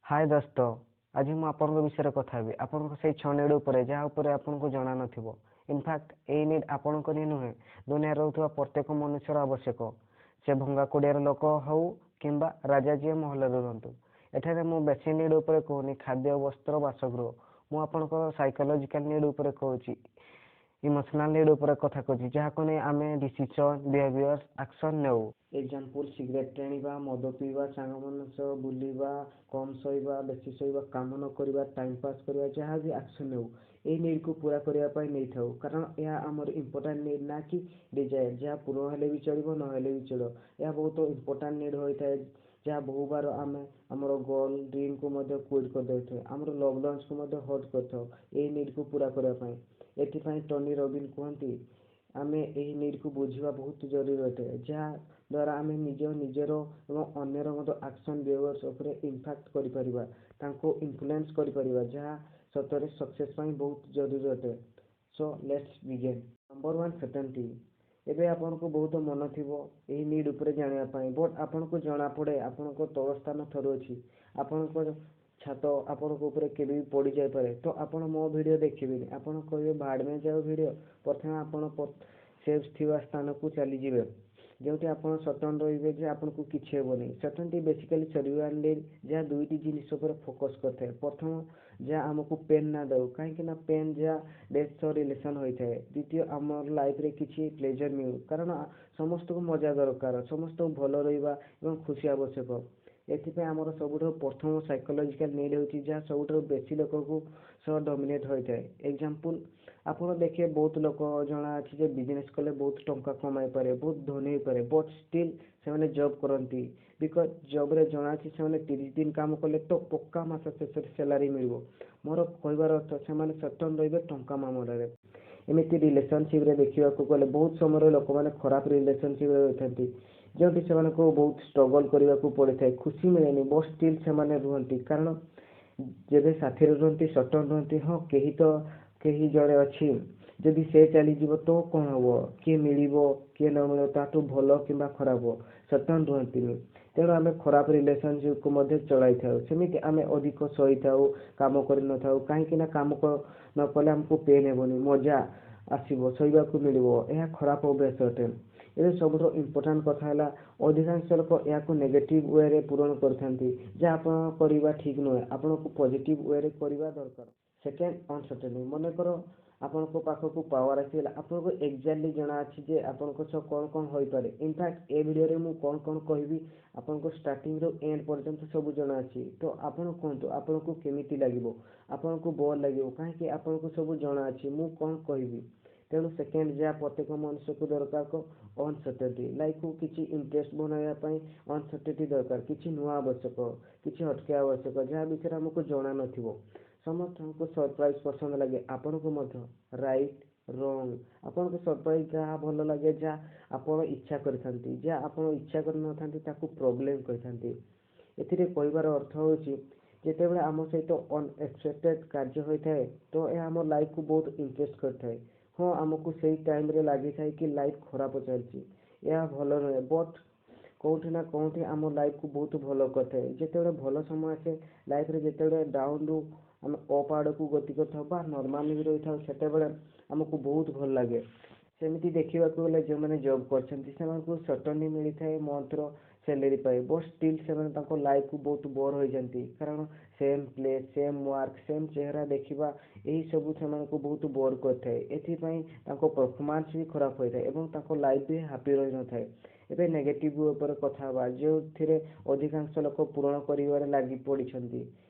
ହାଏ ଦୋସ୍ତ, ଆଜି ମୁଁ ଆପଣଙ୍କ ବିଷୟରେ କଥା ହେବି, ଆପଣଙ୍କ ସେଇ 6 ନିଡ୍ ଉପରେ ଯାହା ଉପରେ ଆପଣଙ୍କୁ ଜଣା ନଥିବ। ଇନଫ୍ୟାକ୍ଟ ଏଇ ନିଡ୍ ଆପଣଙ୍କର ହିଁ ନୁହେଁ, ଦୁନିଆରେ ରହୁଥିବା ପ୍ରତ୍ୟେକ ମନୁଷ୍ୟର ଆବଶ୍ୟକ। ସେ ଭଙ୍ଗା କୁଡ଼ିଆର ଲୋକ ହେଉ କିମ୍ବା ରାଜା ଯିଏ ମହଲରେ ରୁହନ୍ତୁ। ଏଠାରେ ମୁଁ ବେସିକ୍ ନିଡ୍ ଉପରେ କହୁନି, ଖାଦ୍ୟ, ବସ୍ତ୍ର, ବାସଗୃହ। ମୁଁ ଆପଣଙ୍କର ସାଇକୋଲୋଜିକାଲ ନିଡ୍ ଉପରେ କହୁଛି, ଇମୋସନାଲ ନିଡ୍ ଉପରେ କଥା କହୁଛି, ଯାହାକୁ ନେଇ ଆମେ ଡିସିସନ୍, ବିହେଭିୟର, ଆକ୍ସନ୍ ନେଉ। ଏକ୍ଜାମ୍ପଲ୍, ସିଗାରେଟ୍ ଟାଣିବା, ମଦ ପିଇବା, ସାଙ୍ଗମାନଙ୍କ ସହ ବୁଲିବା, କମ୍ ଶୋଇବା, ବେଶୀ ଶୋଇବା, କାମ ନ କରିବା, ଟାଇମ୍ ପାସ୍ କରିବା, ଯାହା ବି ଆକ୍ସନ୍ ନେଉ ଏଇ ନିଡ୍କୁ ପୂରା କରିବା ପାଇଁ ନେଇଥାଉ। କାରଣ ଏହା ଆମର ଇମ୍ପୋର୍ଟାଣ୍ଟ ନିଡ୍, ନା କି ଡିଜାୟାର, ଯାହା ପୂରଣ ହେଲେ ବି ଚଳିବ, ନହେଲେ ବି ଚଳିବ। ଏହା ବହୁତ ଇମ୍ପୋର୍ଟାଣ୍ଟ ନିଡ୍ ହୋଇଥାଏ, ଯାହା ବହୁବାର ଆମେ ଆମର ଗୋଲ୍, ଡ୍ରିମ୍କୁ ମଧ୍ୟ କ୍ୱିଟ୍ କରିଦେଇଥାଉ, ଆମର ଲଭ୍ ୱାନ୍ସକୁ ମଧ୍ୟ ହର୍ଟ କରିଥାଉ ଏଇ ନିଡ୍କୁ ପୂରା କରିବା ପାଇଁ। ଏଥିପାଇଁ ଟନି ରବିନ୍ କୁହନ୍ତି, ଆମେ ଏହି ନିଡ୍କୁ ବୁଝିବା ବହୁତ ଜରୁରୀ ଅଟେ, ଯାହା ଦ୍ୱାରା ଆମେ ନିଜ ନିଜର ଏବଂ ଅନ୍ୟର ମଧ୍ୟ ଆକ୍ସନ୍, ବିହେଭିୟର୍ସ ଉପରେ ଇମ୍ପାକ୍ଟ କରିପାରିବା, ତାଙ୍କୁ ଇନଫ୍ଲୁଏନ୍ସ କରିପାରିବା, ଯାହା ସତରେ ସକ୍ସେସ୍ ପାଇଁ ବହୁତ ଜରୁରୀ ଅଟେ। So let's begin. Number 1, certainty. ଏବେ ଆପଣଙ୍କୁ ବହୁତ ମନ ଥିବ ଏହି ନିଡ୍ ଉପରେ ଜାଣିବା ପାଇଁ, ବଟ୍ ଆପଣଙ୍କୁ ଜଣାପଡ଼େ ଆପଣଙ୍କ ତଳ ସ୍ଥାନ ଥରୁଅଛି, ଆପଣଙ୍କ ଛାତ ଆପଣଙ୍କ ଉପରେ କେବେ ବି ପଡ଼ିଯାଇପାରେ, ତ ଆପଣ ମୋ ଭିଡ଼ିଓ ଦେଖିବେନି। ଆପଣ କହିବେ ଭାଡ଼ମେ ଯାଉ ଭିଡ଼ିଓ। ପ୍ରଥମେ ଆପଣ ସେଫ୍ ଥିବା ସ୍ଥାନକୁ ଚାଲିଯିବେ, ଯେଉଁଠି ଆପଣ ସର୍ଟେନ୍ ରହିବେ ଯେ ଆପଣଙ୍କୁ କିଛି ହେବନି। ସର୍ଟେନିଟି ବେସିକାଲି ସର୍ଭାଇଭାଲ ନିଡ୍, ଯାହା ଦୁଇଟି ଜିନିଷ ଉପରେ ଫୋକସ୍ କରିଥାଏ। ପ୍ରଥମ, ଯାହା ଆମକୁ ପେନ୍ ନା ଦେଉ, କାହିଁକି ନା ପେନ୍ ଯାହା ଡେଥ୍ ସହ ରିଲେସନ୍ ହୋଇଥାଏ। ଦ୍ୱିତୀୟ, ଆମର ଲାଇଫ୍ରେ କିଛି ପ୍ଲେଜର୍ ମିଳୁ, କାରଣ ସମସ୍ତଙ୍କୁ ମଜା ଦରକାର, ସମସ୍ତଙ୍କୁ ଭଲ ରହିବା ଏବଂ ଖୁସି ଆବଶ୍ୟକ। ଏଥିପାଇଁ ଆମର ସବୁଠାରୁ ପ୍ରଥମ ସାଇକୋଲୋଜିକାଲ ନିଡ୍ ହେଉଛି, ଯାହା ସବୁଠାରୁ ବେଶୀ ଲୋକଙ୍କୁ ସହ ଡୋମିନେଟ୍ ହୋଇଥାଏ। ଏକ୍ଜାମ୍ପଲ୍, ଆପଣ ଦେଖିବେ ବହୁତ ଲୋକ ଜଣା ଅଛି ଯେ ବିଜନେସ୍ କଲେ ବହୁତ ଟଙ୍କା କମାଇ ପାରେ, ବହୁତ ଧନୀ ହୋଇପାରେ, ବଟ୍ ଷ୍ଟିଲ୍ ସେମାନେ ଜବ୍ କରନ୍ତି, because ଜବ୍ରେ ଜଣା ଅଛି ସେମାନେ 30 ଦିନ କାମ କଲେ ତ ପକ୍କା ମାସ ଶେଷରେ ସାଲାରୀ ମିଳିବ। ମୋର କହିବାର ଅର୍ଥ, ସେମାନେ ସର୍ଟନ୍ ରହିବେ ଟଙ୍କା ମାମଲାରେ। ଏମିତି ରିଲେସନସିପ୍ରେ ଦେଖିବାକୁ ଗଲେ ବହୁତ ସମୟରେ ଲୋକମାନେ ଖରାପ ରିଲେସନସିପ୍ରେ ରହିଥାନ୍ତି, ଯେଉଁଠି ସେମାନଙ୍କୁ ବହୁତ ଷ୍ଟ୍ରଗଲ୍ କରିବାକୁ ପଡ଼ିଥାଏ, ଖୁସି ମିଳେନି, ବଟ୍ ଷ୍ଟିଲ୍ ସେମାନେ ରୁହନ୍ତି, କାରଣ ଯେବେ ସାଥିରେ ରୁହନ୍ତି ସର୍ଟନ୍ ରୁହନ୍ତି, ହଁ କେହି ତ କେହି ଜଣେ ଅଛି, ଯଦି ସେ ଚାଲିଯିବ ତ କ'ଣ ହେବ, କିଏ ମିଳିବ କିଏ ନ ମିଳିବ, ତାଠୁ ଭଲ କିମ୍ବା ଖରାପ, ସର୍ଟନ୍ ରୁହନ୍ତିନି। ତେଣୁ ଆମେ ଖରାପ ରିଲେସନସିପ୍କୁ ମଧ୍ୟ ଚଳାଇଥାଉ। ସେମିତି ଆମେ ଅଧିକ ଶୋଇଥାଉ, କାମ କରିନଥାଉ, କାହିଁକି ନା କାମ ନ କଲେ ଆମକୁ ପେନ୍ ହେବନି, ମଜା ଆସିବ, ଶୋଇବାକୁ ମିଳିବ। ଏହା ଖରାପ ଅଭ୍ୟାସ ଅଟେ। ଏବେ ସବୁଠୁ ଇମ୍ପୋର୍ଟାଣ୍ଟ କଥା ହେଲା, ଅଧିକାଂଶ ଲୋକ ଏହାକୁ ନେଗେଟିଭ୍ ୱେରେ ପୂରଣ କରିଥାନ୍ତି, ଯାହା ଆପଣ କରିବା ଠିକ୍ ନୁହେଁ। ଆପଣଙ୍କୁ ପଜିଟିଭ୍ ୱେରେ କରିବା ଦରକାର। ସେକେଣ୍ଡ, ଅନସର୍ଟେନିଟି। ମନେକର ଆପଣଙ୍କ ପାଖକୁ ପାୱାର ଆସିଗଲା, ଆପଣଙ୍କୁ ଏକ୍ଜାକ୍ଟଲି ଜଣା ଅଛି ଯେ ଆପଣଙ୍କ ସହ କ'ଣ କ'ଣ ହୋଇପାରେ। ଇନଫ୍ୟାକ୍ଟ ଏ ଭିଡ଼ିଓରେ ମୁଁ କ'ଣ କ'ଣ କହିବି ଆପଣଙ୍କୁ ଷ୍ଟାର୍ଟିଂରୁ ଏଣ୍ଡ ପର୍ଯ୍ୟନ୍ତ ସବୁ ଜଣା ଅଛି। ତ ଆପଣ କୁହନ୍ତୁ ଆପଣଙ୍କୁ କେମିତି ଲାଗିବ? ଆପଣଙ୍କୁ ବୋର୍ ଲାଗିବ, କାହିଁକି ଆପଣଙ୍କୁ ସବୁ ଜଣା ଅଛି ମୁଁ କ'ଣ କହିବି। ତେଣୁ ସେକେଣ୍ଡ ଯାହା ପ୍ରତ୍ୟେକ ମନୁଷ୍ୟକୁ ଦରକାର, ଅନସର୍ଟେନିଟି। ଲାଇଫକୁ କିଛି ଇଣ୍ଟରେଷ୍ଟ ବନାଇବା ପାଇଁ ଅନସର୍ଟେନିଟି ଦରକାର, କିଛି ନୂଆ ଆବଶ୍ୟକ, କିଛି ହଟକେ ଆବଶ୍ୟକ, ଯାହା ବିଷୟରେ ଆମକୁ ଜଣା ନଥିବ। ସମସ୍ତଙ୍କୁ ସରପ୍ରାଇଜ୍ ପସନ୍ଦ ଲାଗେ, ଆପଣଙ୍କୁ ମଧ୍ୟ। ରାଇଟ୍, ରଙ୍ଗ? ଆପଣଙ୍କୁ ସରପ୍ରାଇଜ୍ ଯାହା ଭଲ ଲାଗେ, ଯାହା ଆପଣ ଇଚ୍ଛା କରିଥାନ୍ତି, ଯାହା ଆପଣ ଇଚ୍ଛା କରିନଥାନ୍ତି ତାକୁ ପ୍ରୋବ୍ଲେମ୍ କହିଥାନ୍ତି। ଏଥିରେ କହିବାର ଅର୍ଥ ହେଉଛି, ଯେତେବେଳେ ଆମ ସହିତ ଅନଏକ୍ସପେକ୍ଟେଡ୍ କାର୍ଯ୍ୟ ହୋଇଥାଏ ତ ଏହା ଆମ ଲାଇଫକୁ ବହୁତ ଇଣ୍ଟରେଷ୍ଟ କରିଥାଏ। ହଁ, ଆମକୁ ସେଇ ଟାଇମ୍ରେ ଲାଗିଥାଏ କି ଲାଇଫ୍ ଖରାପ ଚାଲିଛି, ଏହା ଭଲ ନୁହେଁ, ବଟ୍ କେଉଁଠି ନା କେଉଁଠି ଆମ ଲାଇଫକୁ ବହୁତ ଭଲ କରିଥାଏ। ଯେତେବେଳେ ଭଲ ସମୟ ଆସେ ଲାଇଫରେ, ଯେତେବେଳେ ଡାଉନରୁ ଆମେ ଅପ୍ ଆଡ଼କୁ ଗତି କରିଥାଉ ବା ନର୍ମାଲି ବି ରହିଥାଉ, ସେତେବେଳେ ଆମକୁ ବହୁତ ଭଲ ଲାଗେ। ସେମିତି ଦେଖିବାକୁ ଗଲେ ଯେଉଁମାନେ ଜବ୍ କରିଛନ୍ତି ସେମାନଙ୍କୁ ସର୍ଟନଲି ମିଳିଥାଏ ମନ୍ଥର ସାଲେରୀ ପାଇ, ବଟ୍ ଷ୍ଟିଲ୍ ସେମାନେ ତାଙ୍କ ଲାଇଫକୁ ବହୁତ ବୋର୍ ହୋଇଯାନ୍ତି, କାରଣ same place, same work, same ଚେହେରା ଦେଖିବା, ଏହିସବୁ ସେମାନଙ୍କୁ ବହୁତ ବୋର୍ କରିଥାଏ। ଏଥିପାଇଁ ତାଙ୍କ ପରଫର୍ମାନ୍ସ ବି ଖରାପ ହୋଇଥାଏ ଏବଂ ତାଙ୍କ ଲାଇଫ୍ ବି ହାପି ରହିନଥାଏ। ଏବେ ନେଗେଟିଭ୍ ଉପରେ କଥା ହେବା, ଯେଉଁଥିରେ ଅଧିକାଂଶ ଲୋକ ପୂରଣ କରିବାରେ ଲାଗି ପଡ଼ିଛନ୍ତି,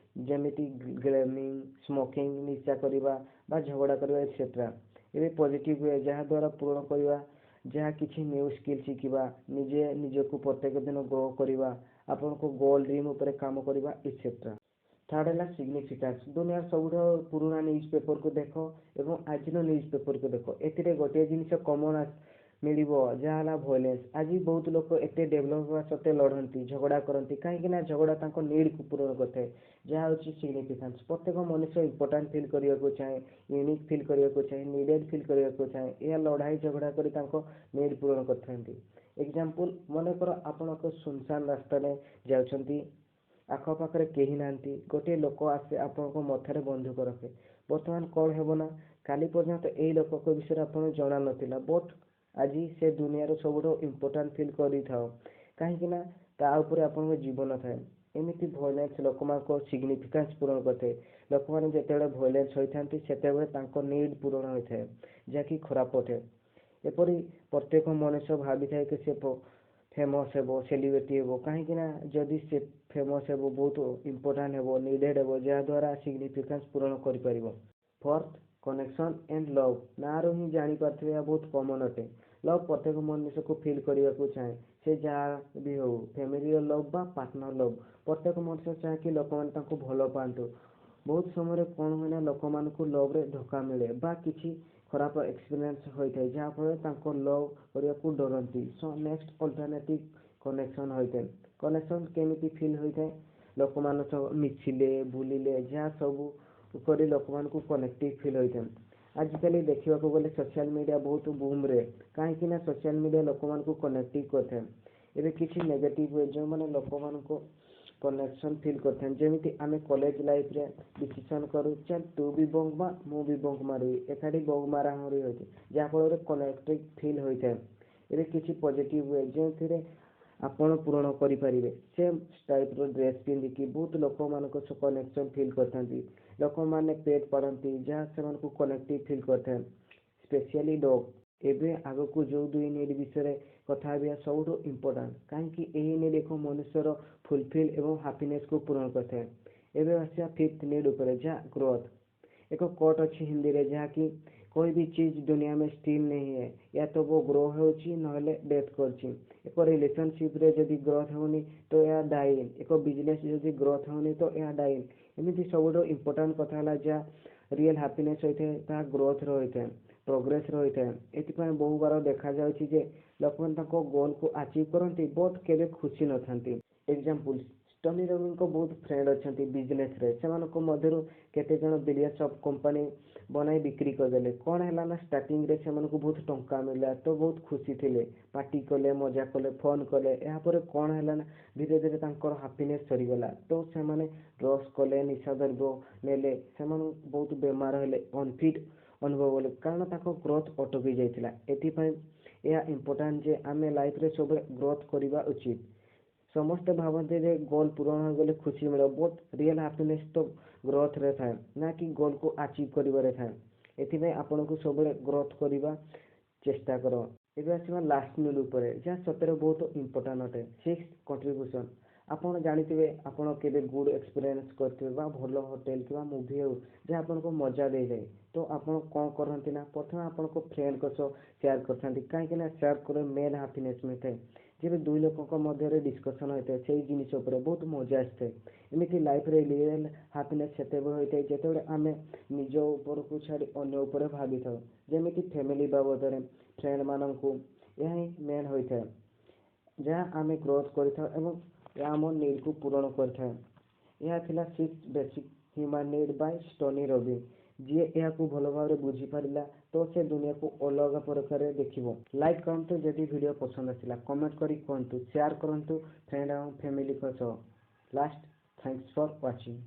ଯେମିତି ଗେମିଂ, ସ୍ମୋକିଂ, ନିଶା କରିବା ବା ଝଗଡ଼ା କରିବା, ଏଟସେଟ୍ରା। ଏବେ ପଜିଟିଭ୍ we, ଯାହାଦ୍ୱାରା ପୂରଣ କରିବା, ଯାହା କିଛି ନ୍ୟୁ ସ୍କିଲ୍ ଶିଖିବା, ନିଜେ ନିଜକୁ ପ୍ରତ୍ୟେକ ଦିନ ଗ୍ରୋ କରିବା, ଆପଣଙ୍କ ଗୋଲ୍, ଡ୍ରିମ୍ ଉପରେ କାମ କରିବା, ଏଟସେଟ୍ରା। ଥାର୍ଡ଼ ହେଲା ସିଗ୍ନିଫିକାନ୍ସ। ଦୁନିଆର ସବୁଠାରୁ ପୁରୁଣା ନ୍ୟୁଜ୍ ପେପରକୁ ଦେଖ ଏବଂ ଆଜିର ନ୍ୟୁଜ୍ ପେପରକୁ ଦେଖ, ଏଥିରେ ଗୋଟିଏ ଜିନିଷ କମନ୍ ମିଳିବ, ଯାହା ହେଲା ଭାୟୋଲେନ୍ସ। ଆଜି ବହୁତ ଲୋକ ଏତେ ଡେଭଲପ୍ ହେବା ସତ୍ତ୍ୱେ ଲଢ଼ନ୍ତି, ଝଗଡ଼ା କରନ୍ତି, କାହିଁକି ନା ଝଗଡ଼ା ତାଙ୍କ ନିଡ଼୍କୁ ପୂରଣ କରିଥାଏ, ଯାହା ହେଉଛି ସିଗ୍ନିଫିକାନ୍ସ। ପ୍ରତ୍ୟେକ ମନୁଷ୍ୟ ଇମ୍ପୋର୍ଟାଣ୍ଟ ଫିଲ୍ କରିବାକୁ ଚାହେଁ, ୟୁନିକ୍ ଫିଲ୍ କରିବାକୁ ଚାହେଁ, ନିଡ଼େଡ଼ ଫିଲ୍ କରିବାକୁ ଚାହେଁ। ଏହା ଲଢ଼ାଇ ଝଗଡ଼ା କରି ତାଙ୍କ ନିଡ଼୍ ପୂରଣ କରିଥାନ୍ତି। ଏକ୍ଜାମ୍ପଲ୍, ମନେକର ଆପଣ ଏକ ସୁନସାନ ରାସ୍ତାରେ ଯାଉଛନ୍ତି। ଆଖପାଖରେ କେହି ନାହାନ୍ତି, ଗୋଟିଏ ଲୋକ ଆସେ ଆପଣଙ୍କ ମଥାରେ ବନ୍ଧୁକ ରଖେ। ବର୍ତ୍ତମାନ କ'ଣ ହେବ ନା, କାଲି ପର୍ଯ୍ୟନ୍ତ ଏଇ ଲୋକଙ୍କ ବିଷୟରେ ଆପଣ ଜଣା ନଥିଲା, ବଟ୍ ଆଜି ସେ ଦୁନିଆର ସବୁଠୁ ଇମ୍ପୋର୍ଟାଣ୍ଟ ଫିଲ୍ କରିଥାଅ, କାହିଁକି ନା ତା ଉପରେ ଆପଣଙ୍କ ଜୀବନ ଥାଏ। ଏମିତି ଭାୟୋଲେନ୍ସ ଲୋକମାନଙ୍କ ସିଗ୍ନିଫିକାନ୍ସ ପୂରଣ କରିଥାଏ। ଲୋକମାନେ ଯେତେବେଳେ ଭାୟୋଲେନ୍ସ ହୋଇଥାନ୍ତି, ସେତେବେଳେ ତାଙ୍କ ନିଡ଼୍ ପୂରଣ ହୋଇଥାଏ, ଯାହାକି ଖରାପ ଅଟେ। ଏପରି ପ୍ରତ୍ୟେକ ମଣିଷ ଭାବିଥାଏ କି ସେ ଫେମସ୍ ହେବ, ସେଲିବ୍ରିଟି ହେବ, କାହିଁକି ନା ଯଦି ସେ ଫେମସ୍ ହେବ, ବହୁତ ଇମ୍ପୋର୍ଟାଣ୍ଟ ହେବ, ନିଡ଼େଡ଼ ହେବ, ଯାହାଦ୍ୱାରା ସିଗ୍ନିଫିକାନ୍ସ ପୂରଣ କରିପାରିବ। Fourth, connection and love. ନାଁରୁ ହିଁ ଜାଣିପାରୁଥିବେ, ଏହା ବହୁତ କମନ୍ ଅଟେ। ଲଭ୍ ପ୍ରତ୍ୟେକ ମନୁଷ୍ୟକୁ ଫିଲ୍ କରିବାକୁ ଚାହେଁ, ସେ ଯାହା ବି ହେଉ, ଫ୍ୟାମିଲିର ଲଭ୍ ବା ପାର୍ଟନର ଲଭ୍। ପ୍ରତ୍ୟେକ ମଣିଷ ଚାହେଁ କି ଲୋକମାନେ ତାଙ୍କୁ ଭଲ ପାଆନ୍ତୁ। ବହୁତ ସମୟରେ କ'ଣ ହୁଏ ନା, ଲୋକମାନଙ୍କୁ ଲଭ୍ରେ ଧୋକା ମିଳେ ବା କିଛି ଖରାପ ଏକ୍ସପିରିଏନ୍ସ ହୋଇଥାଏ, ଯାହାଫଳରେ ତାଙ୍କ ଲଭ୍ କରିବାକୁ ଡରନ୍ତି। ସୋ ନେକ୍ସଟ ଅଲ୍ଟରନେଟିଭ୍ କନେକ୍ସନ୍ ହୋଇଥାଏ। କନେକ୍ସନ୍ କେମିତି ଫିଲ୍ ହୋଇଥାଏ? ଲୋକମାନଙ୍କ ସହ ମିଶିଲେ, ବୁଲିଲେ, ଯାହା ସବୁ କରି ଲୋକମାନଙ୍କୁ କନେକ୍ଟିଭ୍ ଫିଲ୍ ହୋଇଥାଏ। ଆଜିକାଲି ଦେଖିବାକୁ ଗଲେ ସୋସିଆଲ ମିଡ଼ିଆ ବହୁତ ବୁମ୍ରେ, କାହିଁକି ନା ସୋସିଆଲ ମିଡ଼ିଆ ଲୋକମାନଙ୍କୁ କନେକ୍ଟିଭ୍ କରିଥାଏ। ଏବେ କିଛି ନେଗେଟିଭ୍ ହୁଏ, ଯେଉଁମାନେ ଲୋକମାନଙ୍କୁ କନେକ୍ସନ୍ ଫିଲ୍ କରିଥାନ୍ତି। ଯେମିତି ଆମେ କଲେଜ ଲାଇଫ୍ରେ ଡିସିସନ୍ କରୁ, ଚାଲ ତୁ ବି ବଙ୍କ ମାର, ମୁଁ ବି ବଙ୍କ ମାରିବି, ଏକାଠି ବଙ୍କ ମାରାମାରି ହୋଇଥାଏ, ଯାହାଫଳରେ କନେକ୍ଟିଭ୍ ଫିଲ୍ ହୋଇଥାଏ। ଏବେ କିଛି ପଜିଟିଭ୍ ହୁଏ, ଯେଉଁଥିରେ ଆପଣ ପୂରଣ କରିପାରିବେ। ସେମ୍ ଟାଇପ୍ର ଡ୍ରେସ୍ ପିନ୍ଧିକି ବହୁତ ଲୋକମାନଙ୍କ ସହ କନେକ୍ସନ୍ ଫିଲ୍ କରିଥାନ୍ତି। ଲୋକମାନେ ପେଟ୍ ପାଳନ୍ତି, ଯାହା ସେମାନଙ୍କୁ କନେକ୍ଟିଭ୍ ଫିଲ୍ କରିଥାଏ, ସ୍ପେସିଆଲି ଡଗ୍। ଏବେ ଆଗକୁ ଯେଉଁ ଦୁଇ ନିଡ଼୍ ବିଷୟରେ କଥା ହେବି, ସବୁଠୁ ଇମ୍ପୋର୍ଟାଣ୍ଟ, କାହିଁକି ଏହି ନିଡ଼୍ ଏକ ମନୁଷ୍ୟର ଫୁଲଫିଲ୍ ଏବଂ ହାପିନେସ୍କୁ ପୂରଣ କରିଥାଏ। ଏବେ ଆସିବା ଫିଫ୍ଥ ନିଡ଼୍ ଉପରେ, ଯାହା ଗ୍ରୋଥ୍। ଏକ କୋଟ୍ ଅଛି ହିନ୍ଦୀରେ, ଯାହାକି "कोई भी चीज़ दुनिया में स्थिर नहीं है, या तो वो ଗ୍ରୋ ହେଉଛି, ନହେଲେ ଡେଥ୍ କରୁଛି"। ଏକ ରିଲେସନସିପ୍ରେ ଯଦି ଗ୍ରୋଥ୍ ହେଉନି ତ ଏହା ଡାଇଂ। ଏକ ବିଜନେସ୍ ଯଦି ଗ୍ରୋଥ୍ ହେଉନି ତ ଏହା ଡାଇଂ। ଏମିତି ସବୁଠୁ ଇମ୍ପୋର୍ଟାଣ୍ଟ କଥା ହେଲା, ଯାହା ରିଏଲ୍ ହାପିନେସ୍ ହୋଇଥାଏ, ତାହା ଗ୍ରୋଥ୍ର ହୋଇଥାଏ, ପ୍ରୋଗ୍ରେସ୍ର ହୋଇଥାଏ। ଏଥିପାଇଁ ବହୁବାର ଦେଖାଯାଉଛି ଯେ ଲୋକମାନେ ତାଙ୍କ ଗୋଲ୍କୁ ଆଚିଭ୍ କରନ୍ତି, ବଟ୍ କେବେ ଖୁସି ନଥାନ୍ତି। ଏକ୍ଜାମ୍ପଲ୍, ଟନି ରବିନ୍ସଙ୍କ ବହୁତ ଫ୍ରେଣ୍ଡ ଅଛନ୍ତି ବିଜନେସ୍ରେ। ସେମାନଙ୍କ ମଧ୍ୟରୁ କେତେଜଣ ବିଲିୟନ୍ସ ଅଫ୍ କମ୍ପାନୀ ବନାଇ ବିକ୍ରି କରିଦେଲେ। କ'ଣ ହେଲା ନା, ଷ୍ଟାର୍ଟିଂରେ ସେମାନଙ୍କୁ ବହୁତ ଟଙ୍କା ମିଳିଲା ତ ବହୁତ ଖୁସି ଥିଲେ, ପାର୍ଟି କଲେ, ମଜା କଲେ, ଫନ୍ କଲେ। ଏହାପରେ କ'ଣ ହେଲା ନା, ଧୀରେ ଧୀରେ ତାଙ୍କର ହାପିନେସ୍ ସରିଗଲା। ତ ସେମାନେ ଡ୍ରଗ୍ସ କଲେ, ନିଶା ଦ୍ରବ୍ୟ ନେଲେ, ସେମାନେ ବହୁତ ବେମାର ହେଲେ, ଅନଫିଟ୍ ଅନୁଭବ କଲେ, କାରଣ ତାଙ୍କ ଗ୍ରୋଥ୍ ଅଟକି ଯାଇଥିଲା। ଏଥିପାଇଁ ଏହା ଇମ୍ପୋର୍ଟାଣ୍ଟ ଯେ ଆମେ ଲାଇଫ୍ରେ ସବୁବେଳେ ଗ୍ରୋଥ୍ କରିବା ଉଚିତ। ସମସ୍ତେ ଭାବନ୍ତି ଯେ ଗୋଲ୍ ପୂରଣ ହୋଇଗଲେ ଖୁସି ମିଳିବ, ବଟ୍ ରିଏଲ୍ ହାପିନେସ୍ ତ ଗ୍ରୋଥ୍ରେ ଥାଏ, ନା କି ଗୋଲ୍କୁ ଆଚିଭ୍ କରିବାରେ ଥାଏ। ଏଥିପାଇଁ ଆପଣଙ୍କୁ ସବୁବେଳେ ଗ୍ରୋଥ୍ କରିବା ଚେଷ୍ଟା କର। ଏବେ ଆସିବା ଲାଷ୍ଟ ନିଡ଼୍ ଉପରେ, ଯାହା ସତରେ ବହୁତ ଇମ୍ପୋର୍ଟାଣ୍ଟ ଅଟେ, ସିକ୍ସ, କଣ୍ଟ୍ରିବ୍ୟୁସନ୍। ଆପଣ ଜାଣିଥିବେ, ଆପଣ କେବେ ଗୁଡ୍ ଏକ୍ସପିରିଏନ୍ସ କରିଥିବେ ବା ଭଲ ହୋଟେଲ କିମ୍ବା ମୁଭି ହେଉ, ଯାହା ଆପଣଙ୍କୁ ମଜା ଦେଇଥାଏ, ତ ଆପଣ କ'ଣ କରନ୍ତି ନା, ପ୍ରଥମେ ଆପଣଙ୍କ ଫ୍ରେଣ୍ଡଙ୍କ ସହ ସେୟାର କରିଥାନ୍ତି, କାହିଁକି ନା ସେୟାର କଲେ ମେନ୍ ହାପିନେସ୍ ମିଳିଥାଏ। ଯେବେ ଦୁଇ ଲୋକଙ୍କ ମଧ୍ୟରେ ଡିସ୍କସନ୍ ହୋଇଥାଏ ସେଇ ଜିନିଷ ଉପରେ, ବହୁତ ମଜା ଆସିଥାଏ। ଏମିତି ଲାଇଫ୍ରେ ରିଏଲ୍ ହାପିନେସ୍ ସେତେବେଳେ ହୋଇଥାଏ, ଯେତେବେଳେ ଆମେ ନିଜ ଉପରକୁ ଛାଡ଼ି ଅନ୍ୟ ଉପରେ ଭାବିଥାଉ, ଯେମିତି ଫ୍ୟାମିଲି ବାବଦରେ, ଫ୍ରେଣ୍ଡମାନଙ୍କୁ। ଏହା ହିଁ ମେନ୍ ହୋଇଥାଏ, ଯାହା ଆମେ ଗ୍ରୋଥ୍ କରିଥାଉ ଏବଂ ଏହା ଆମ ନିଡ଼୍କୁ ପୂରଣ କରିଥାଏ। ଏହା ଥିଲା Six Basic Human Need by Tony Robbins। ଯିଏ ଏହାକୁ ଭଲ ଭାବରେ ବୁଝିପାରିଲା, ତ ସେ ଦୁନିଆକୁ ଅଲଗା ପ୍ରକାରରେ ଦେଖିବ। ଲାଇକ୍ କରନ୍ତୁ ଯଦି ଭିଡ଼ିଓ ପସନ୍ଦ ଆସିଲା, କମେଣ୍ଟ କରି କୁହନ୍ତୁ, ସେୟାର କରନ୍ତୁ ଫ୍ରେଣ୍ଡ ଏବଂ ଫ୍ୟାମିଲିଙ୍କ ସହ। Last, thanks for watching.